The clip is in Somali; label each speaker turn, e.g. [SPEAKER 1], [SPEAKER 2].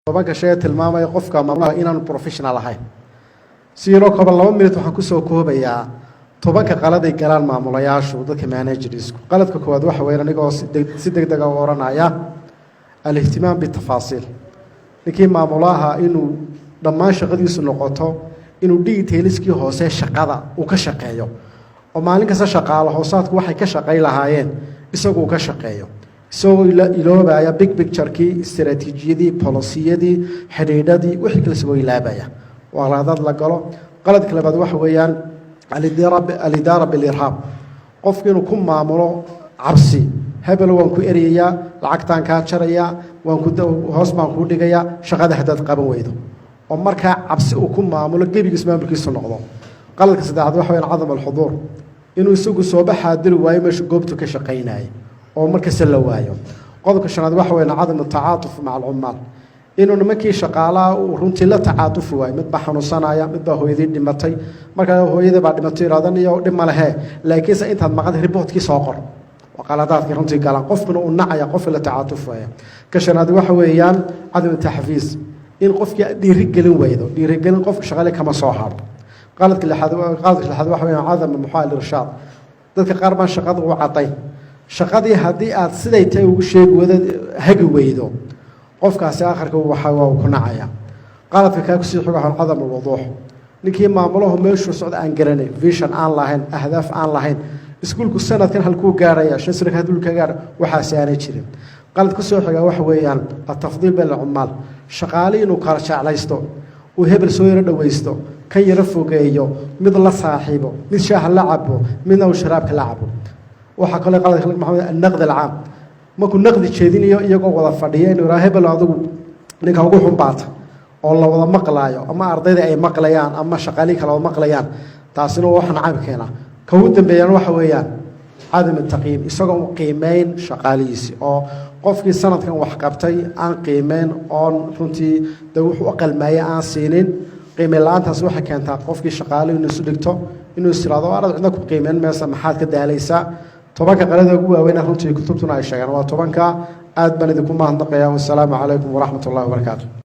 [SPEAKER 1] Tobanka shay ee tilmaamaya qofka maamulaha inaanu professional ahayn. Si yaroo kooban, 2 minute, waxaan kusoo koobayaa 10-ka qaladay galaan maamulayaashu, dadka managersku. Qaladka koowaad waxa weyan, anigoo si deg dega u oranaya, الاهتمام بالتفاصيل. Ninkii maamulaha inuu dhammaan shaqadiisu noqoto inuu detailskii hoose shaqada uu ka shaqeeyo, oo maalin kasta shaqaalo hoosaadku waxay ka shaqayn lahaayeen isagu uu ka shaqeeyo, isagoo iloobaya big picturekii, istaraatiijiyadii, policyyadii, xidhiidhadii, wixii kale isagoo ilaabaya. Waa qaladaad la galo. Qaladka labaad waxa weeyaan الإدارة بالإرهاب, qofku inuu ku maamulo cabsi: hebel waan ku eryayaa, lacagtaan kaa jarayaa, waan ku hoos baan kuu dhigayaa shaqada haddaad qaban weydo, oo markaa cabsi uu ku maamulo, gebigiis maamulkiisu noqdo. Qaladka saddexaad waxa weyaan عدم الحضور, inuu isagu sooba xaadiri waayo meesha goobtu ka shaqaynayay, oo markasta la waayo. Qodobka shanaad waxa weyaan عدم التعاطف مع العمال, inuu nimankii shaqaalaha uu runtii la tacaatufi waayo. Mid baa xanuunsanaya, mid baa hooyadii dhimatay, markaa hooyadii baa dhimatay ihahdan iyo dhib ma lehe, laakiinse intaad maqanta reportkii soo qor. Waa qaladaadkii runtii galaan, qofkuna uu nacaya qofka la tacaatuf waaya. Ka shanaad waxa weeyaan عدم التحفيز, in qofkii dhiirigelin weydo. Dhiirigelin qofka shaqale kama soo haro. Qaladka lixaad waxa weeyaan عدم muxaa الإرشاد. Dadka qaar baan shaqada u cadayn. Shaqadii haddii aad siday tahay ugu sheegi weydo, hagi weydo, qofkaasi akharka waxa waa ku nacaya. Qaladka kaa kusii xigo عدم الوضوح, ninkii maamulahu meeshuu socda aan garanayn, vision aan lahayn, ahdaaf aan lahayn, iskuulku sanadkan halkuu gaarhaya, 5 sano hadduu ka gaar, waxaasi aanay jirin. Qalad kusoo xiga waxa weeyaan التفضيل بين العمال, shaqaale inuu kala jeclaysto, uu hebel soo yaro dhowaysto, kan yaro fogeeyo, mid la saaxiibo, mid shaaha la cabo, midna uu sharaabka la cabo. Waxaa kaloo qaladka maxamed النقد العام, markuu naqdi jeedinayo iyagoo wada fadhiya inuu yidhaha hebel adigu ninka ugu xunbaata, oo la wada maqlaayo, ama ardayda ay maqlayaan ama shaqaalihii kale wada maqlayaan. Taasina waa wax nacab keena. Ka ugu dambeeyana waxa weeyaan عدم التقييم, isagoo u qiimeyn shaqaalihiisi, oo qofkii sanadkan wax qabtay aan qiimeyn, oon runtii de wuxuu u qalmaayay aan siinin. Qiimeyn la-aantaas waxay keentaa qofkii shaqaale inuu isu dhigto, inuu is tiraado arad cidna ku qiimeyn maysa, maxaad ka daalaysaa? 10-ka qalada ugu waaweyna runtii kutubtuna ay sheegeen waa 10-ka. Aad baan idinku mahadnaqayaa. Wasalaamu calaykum waraxmat ullahi wabarakaatu.